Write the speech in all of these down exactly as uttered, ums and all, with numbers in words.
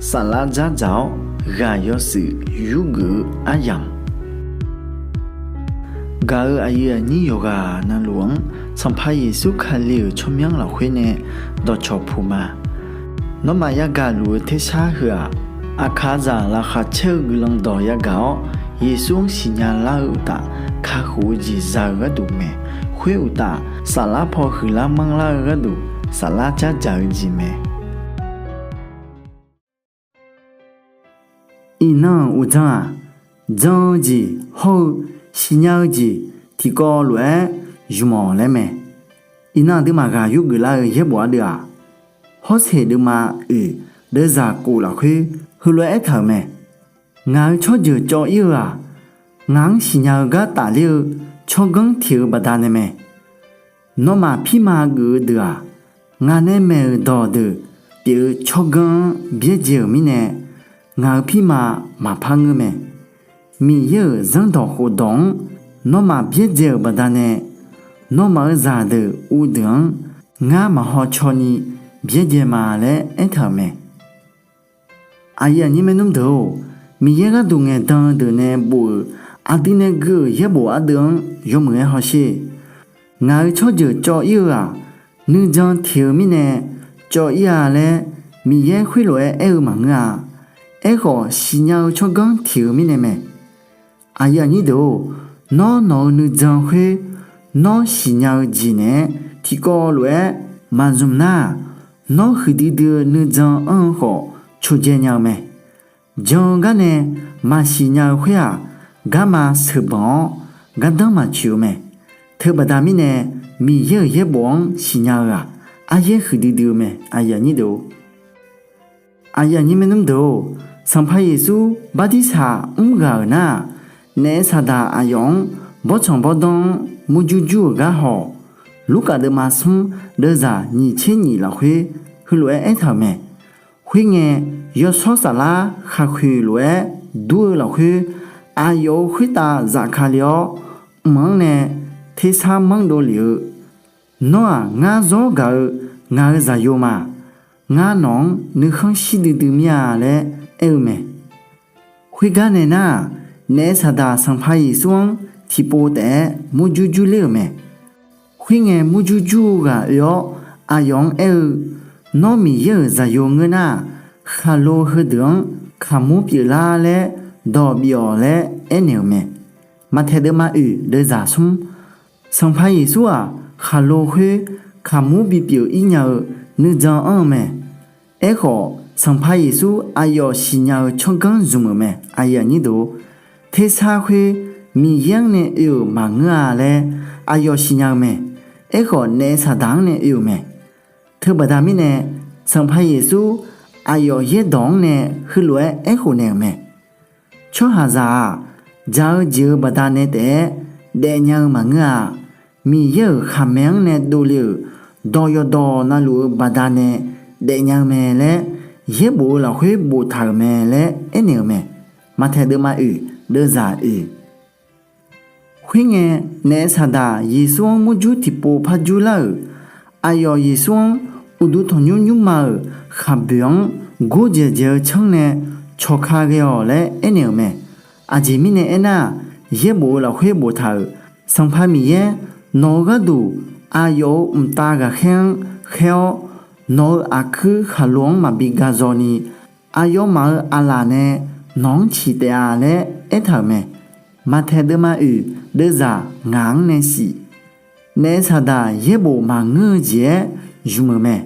Saflar dzardzaq-awr ghaq yawshuif yurgeuf-eu aryamq, gaq-euq aqyuif aqnyir yawqghaq navluf-anr Sanqpaq Yeqsur Kali-euq tsawrmyanr lafkhoer nae dawqcawq puq ma. Nawmaf yagaq luf-eu tersar heu-aq, aqkaqzaq laqkhaq caer-eu guiqlanq dawq yagaq-awr, Yeqsur-anr siqnya lar-eu uqtaf, kakhof-eu jeq za-eu gharduq mae. Khoer uqtaf, saflar paw huiqlar manrlar-eu gharduq, saflar dzardzaq-eu jeq mae. Iqnan-euq uqdzan-aq, jan-eu jeq hawr-eu siqnya-eu jeq tiqkawv lof-aer zmq-awq laer mae. Iqnan aqduimaf ghaq yurgeuf lar-eu yaerbof ardeuv-aq, Hawrseq deuvma oeq deuvzaq kof lafkhoer heulof-aer aertaq-euq mae. Ngaq-euq tsawrjeuq cawv-ir-eu-aq, ngaq-anr siqnya-eu gar tafler-eu tsawrganr teq-eu baqdanae mae. Nawmaf pirma geuf-eu deuq-aq, ngaq nae maeq-euq dawqdeuq pyeuf-eu tsawrganr-anr byaerdzae-euq mirnae, ngaq-euq pirma maqpar ngeur mae. Miqyaer-euq zanrdawq khofdawq-anr nawmaf byaerdzae-euq baqdanae, nawmaf-euq zaqdeuq uvdeuq-anr ngar maqhaw cawni byaerdzae ma laer aertaq-euq mae. Aqyuif aqnyir maernmr deuq-or, Miqyaer gharduq ngaeqdan-eu deuq nae bof-euq aqdui nae gui-euq yaerbof ardeuv-anr yawmuiq-aer hawsher. Ngaq-euq tsawrjeuq cawv-ir-eu-aq, nuijan teq-eu mirnae cawv-ir-a laer Miqyaer khoerlof-aer aer-eu maqngeur-a. Aerkhawf, siqnya-eu tsawrganr teq-eu mirnae mae. Aqyuif aqnyir deuq-or, nawr nawq-eu nuijan khoer nawr siqnya-eu jeq naeq-aer tiqkawv lof-aer maqzmq nar-aq, nawr huiqdui dui-eu nuijan anr-eu khawf coqdzae nya-eu mae. Jan-eu garnae maqsiq nya-eu khoer-aq, garma sheuqbanq-awr gardanr maqtsoeq-eu mae. Teubaqda mirnae Miqyaer-euq yaerbof-anr siqnya-eu-aq, aryaer huiqdui dui-eu mae. Aqyuif aqnyir maernmr deuq-or, Sanqpaq Yeqsur bartirsaq mr ghaq-euq nar-aq, naef saqdaq aqyawf-anr bawrtsanq bawrdanr-anr murjur jur-euq gar haw-awq. Lurkaf deuvma smr deuvzaq nyiq tser nyiq lafkhoer heulof-aer aertaq-euq mae. Khoerngae, yawshawr saflar khaqkhoeq lof-aer dur-eu lafkhoer, aqyawf-euq khoertav zafkale-awr, mq-anr nae tersar manrdov lef-eu, Nawr-aq, ngar zawr gaq-eu ngaq-euq zaqyo ma. Ngar nawq-anr nuikhanr shir duidui mir-a laer aer-eu mae. Khoergar nae nar-aq, naef saqdaq Sanqpaq Yeqsur-anr tiqpov taef-aer murjur jurler-euq mae. Khoerngae murjur jur-eu ghaq oe-awr aqyawf-anr aer-eu, Nawr Miqyaer-euq zaqyo ngeur nar-aq, khaqlo heudeuq-anr kaqmur pyeuflar laer dawq bif-awq laer aernaeq-euq mae. Maqtaeq deuvma oeq deuvzaq smr. Sanqpaq Yeqsur-aq, khaqlo khoer kaqmur bipyeuf-ir nya-eu nuijan anr-eu mae. Aerkhawf, Sanqpaq Yeqsur aqyawf siqnya-eu tsawrganr zmq-euq mae. Tersar khoer Miqyaer-anr nae oe-euq maqngeur-a laer aqyawf siqnya-eu mae. Aerkhawf, naef saqdaq-anr nae oe-euq mae. Teubaqda mirnae, Sanqpaq Yeqsur aqyawf yaerdawq-anr nae heulof-aer aerkhof naeq-euq mae. Tsawrhaqzaq-aq, dzaq-eu jeq-eu baqdanae taef-aer daefnya-eu maqngeur-a. Miqyaer-euq khaqmae-anr nae dovle-euq dawq yawqdawq navluf-eu baqdanae daefnya-eu mae laer yaerbof-eu lafkhoer boftaq-euq mae laer aernaeq-euq mae. Maqtaeq deuvma oeq deuvzaq oeq. Khoerngae, naef saqdaq Yeqsur-anr murjur tiqpov par jurlar-euq aqyawf Yeqsur-anr uqduq tanqnymr nymrma-euq khaqboeq-anr gordzaeq dzaeq-eu tsanr nae cawqka ghae-awq laer aernaeq-euq mae. Aqjeq mirnae aernar-aq, yaerbof-eu lafkhoer boftaq-euq, Sanqpaq Miqyaer nawq-eu gharduq aqyawf-euq mqtav ghaqkhaer-anr khaer-awr, nawq-eu aqkuir khaqlo-anr maqbi ga zawni, aqyawfmaf-euq aqlaf nae nawq-anr ciq taef-a laer aertaq-euq mae. Maqtaeq deuvma oeq deuvzaq ngaq-anr nae shif. Naef saqdaq yaerbof maqngeur-eu jeq-aer zmq-euq mae.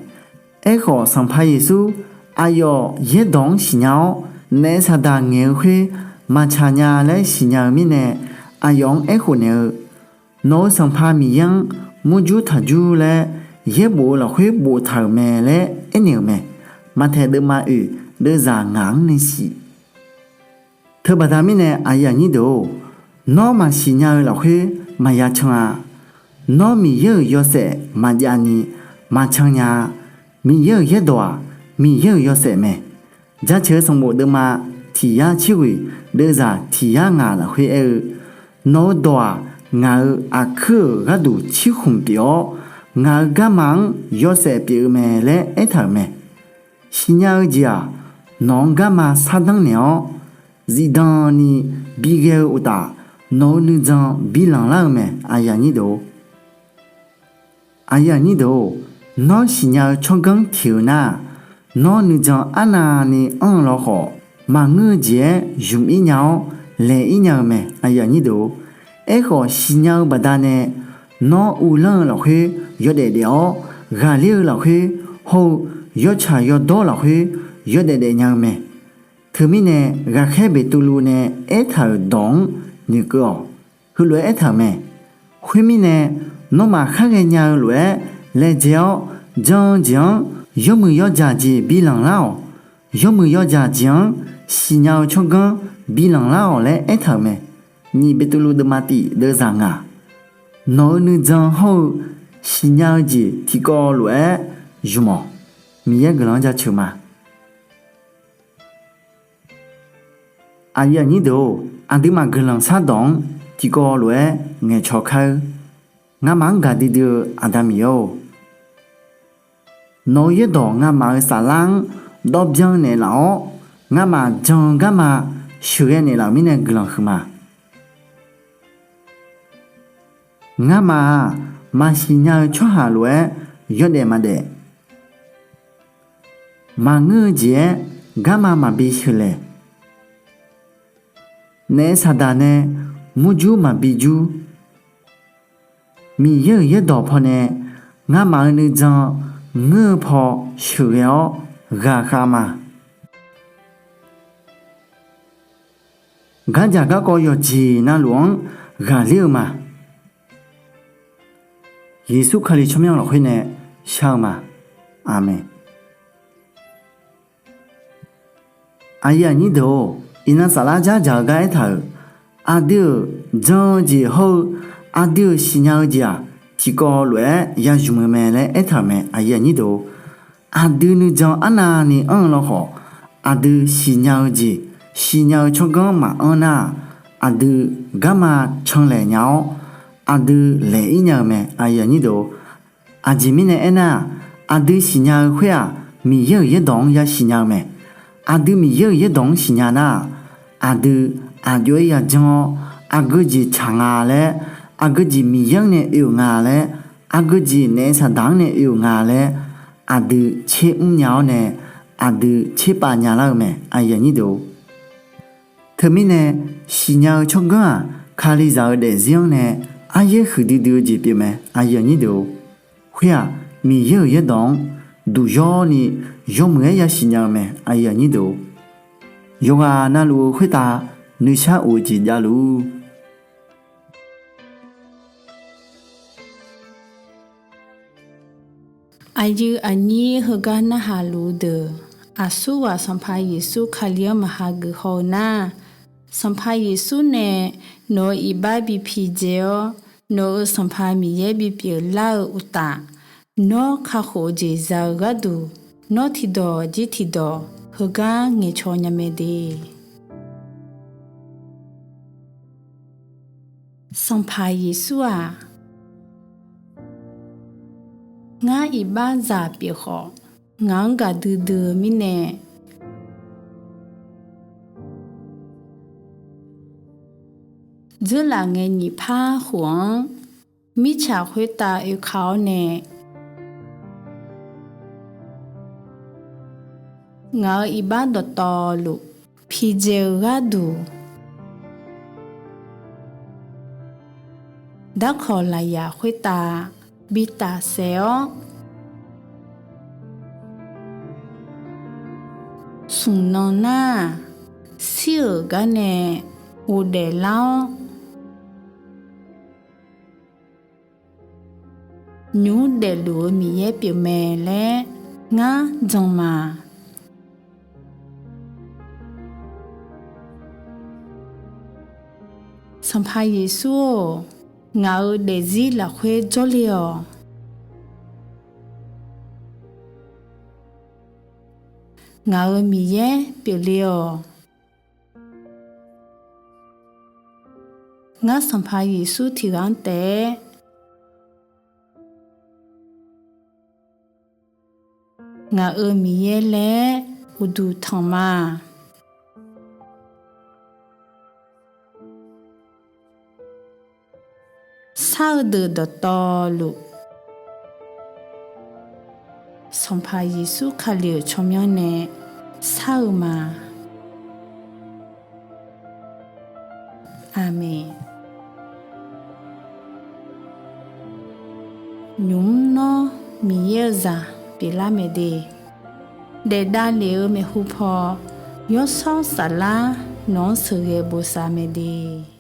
Aerkhawf, Sanqpaq Yeqsur aqyawf yaerdawq-anr siqnya-awr, naef saqdaq ngaeq-eu khoer maqtsaq nya laer siqnya-eu mirnae, aqyawf-anr aerkhof naeq-eu, Nawq-eu Sanqpaq Miqyaer-anr murjur taqjur laer yaerbof-eu lafkhoer boftaq-euq mae laer aernaeq-euq mae. Maqtaeq deuvma oeq deuvzaq ngaq-anr nae shif. Teubaqda mirnae, nawr maqsiq nya-eu lafkhoer maqya can-a. Nawr Miqyaer-euq yawshaef maqjav ni maqcan nya-a. Miqyaer-euq yaerdawq-aq, Miqyaer-euq yawshaef mae. Jaceuq-eu sanqbof deuvma tiq yar tser ghoeq deuvzaq tiq yar ngaq lafkhoer aer-eu, Nawq-eu dawq-aq, ngaq-euq aqkuir-euq gharduq cirkhmq pyeuf-awr, ngaq-euq garma-anr yawshaef pyeuf-eu mae laer aertaq-euq mae. Siqnya-eu jeq-aq, nawq-anr garma sardanr naeq-awr, zifdan ni bighae-eu uqtaf, nawq-eu nuijan bilanq lar-eu mae. Nawr siqnya-eu tsawrganr tiq-eu nar-aq, nawr nuijan arnavni anr-eu lawkhawf, maqngeur-eu jeq-aer zmq-ir nya-awr laeq-ir nya-eu mae. Aerkhawf, siqnya-eu baqdanae nawr uvlanr-eu lafkhoer yawdaef daef-awr, ghaqler-eu lafkhoer hawr-eu yawtsaq yawdawr lafkhoer yawdaef daef nya-eu mae. Teumirnae, ghaqkhaer Beqtuvluv nae aertaq-euq dawq-anr noeqkeuv-awq. Heulof-aer aertaq-euq mae. Khoermirnae, nawmaf khar ghaenya-eu lof-aer laejae-awr, jan-eu jeq-anr yawmuiq yawdzaq jeq bilanq lar-awq. Yawmuiq yawdzaq jeq-anr siqnya-eu tsawrganr bilanq lar-awq laer aertaq-euq mae. Nyiq Beqtuvluv deuvma tif deuvzaq ngaq. Nawq-eu nuijan hawr-eu siqnya-eu jeq tiqkawv lof-aer zmq-awq. Miqyaer guiqlanq-anr jaceuq ma. Aqyuif aqnyir deuq-or, aqduimaf guiqlanq shardawq-anr tiqkawv lof-aer ngaeqcaw kar-eur. Ngamaf-anr gaqdui dui-eu Aqda Miqyaer-or, nawq-eu yaerdawq ngamaf-eu saflar-anr dawvbyan naeqlaf-awr, ngamaf jan-eu garma sheuqghae naeqlaf-euq mirnae guiqlanq huiqma. Ngamaf-aq, maqsiq nya-eu tsawrhaq lof-aer yawdaef maqdaef, maqngeur-eu jeq-aer garma maqbi sheuqlaeq, naef saqdaq nae murjur maqbi jur, Miqyaer-euq yaerdawq pawnae ngamaf-eu nuijan ngeur-eu paw sheuqghae-awr ghaqkhav ma. Gardzaq garkawv yawqjeq navluf-anr ghaqler-eu ma. Yeqsur Kali tsawrmyanr lafkhoer nae shar-eu ma. Aqmeq. Aqyuif aqnyir deuq-or, iqnan saflar dzardzaq-eu gar aertaq-euq, aqdui-euq jan-eu jeq hawr-eu aqdui-euq siqnya-eu jeq-aq, tiqkawv lof-aer yazmq-eu mae laer aertaq-euq mae. Aqdui nuijan arnavni anr-eu lawkhawf, aqdui siqnya-eu jeq, siqnya-eu tsawrganr maqanr nar-aq, aqdui garma canlaeq nya-awr, aqdui laeq-ir nya-eu mae. Aqjeq mirnae aernar-aq, aqdui siqnya-eu khoer-aq, Miqyaer-euq yaerdawq-anr yasiq nya-eu mae. Aqdui Miqyaer-euq yaerdawq-anr siqnya nar-aq, aqdui aqjox-aer yajanr-awr, aqgeu jeq tsaq nga laer, aqgeu jeq Miqyaer-anr nae oe-euq nga laer, aqgeu jeq naef saqdaq-anr nae oe-euq nga laer, aqdui tser mr nya-awr nae, aqdui tserpav nyalar-eu mae. Teumirnae, siqnya-eu tsawrganr-aq, Kalizaq-eu daefzir-anr nae aryaer huiqdui dui-eu jeq pyeufmae. Khoer-aq, Miqyaer-euq yaerdawq-anr duqyawrni yawmuiq-aer yasiq nya-eu mae. Yawqghaq navluf-eu khoertav noeqshar of-eu jeq javluf-ur. Aqyuif aqnyir heugar narhaq luf-eu deuq, aqsurghaq Sanqpaq Yeqsur Kali-anr maqha geuf haw-eu nar, Sanqpaq Yeqsur nae nawq-euq iqbax bi pidzae-awr, nawq-euq Sanqpaq Miqyaer bipyeuf lar-eu uqtaf, nawr kakhof-eu jeq za-eu gharduq, nawr tiqdawq jir tiqdawq heugar ngaeqcaw nya mae de. Sanqpaq Yeqsur-aq, ngar iqbaxzaq pyeuf khawf, ngaq-anr gaqdui dui-eu mirnae, dzeurlaf ngae nyiq par khof-anr mirtsaq khoertav oeka-awr nae, ngaq-euq iqbax dawqtawvluf pidzae-eu gharduq, darkawq lafyaq khoertav bi tafsaef-awr, smq nan nar-aq, shir-euq gar nae ghofdaef lar-awr, nymr daefluf-eu Miqyaer pyeufmae laer ngar jan ma. Sanqpaq Yeqsur-or, ngaq-euq daefzir lafkhoer jawrle-awq. Ngaq-euq Miqyaer pyeufle-awq. Ngar Sanqpaq Yeqsur tiqghaq-anr taef-aer ngaq-euq Miqyaer laer uqduq tanq ma. Shar-eu deuq dawqtawvluf, Sanqpaq Yeqsur Kali-euq tsawrmyanr nae shar-eu ma. Aqmeq. Nymq mr nawr Miqyaer-eu zaq pyeuflar mae de, daefdav lef-eu maeqhu paw, Yawshawr Saflar nawq-anr sheuqghae bosav mae de.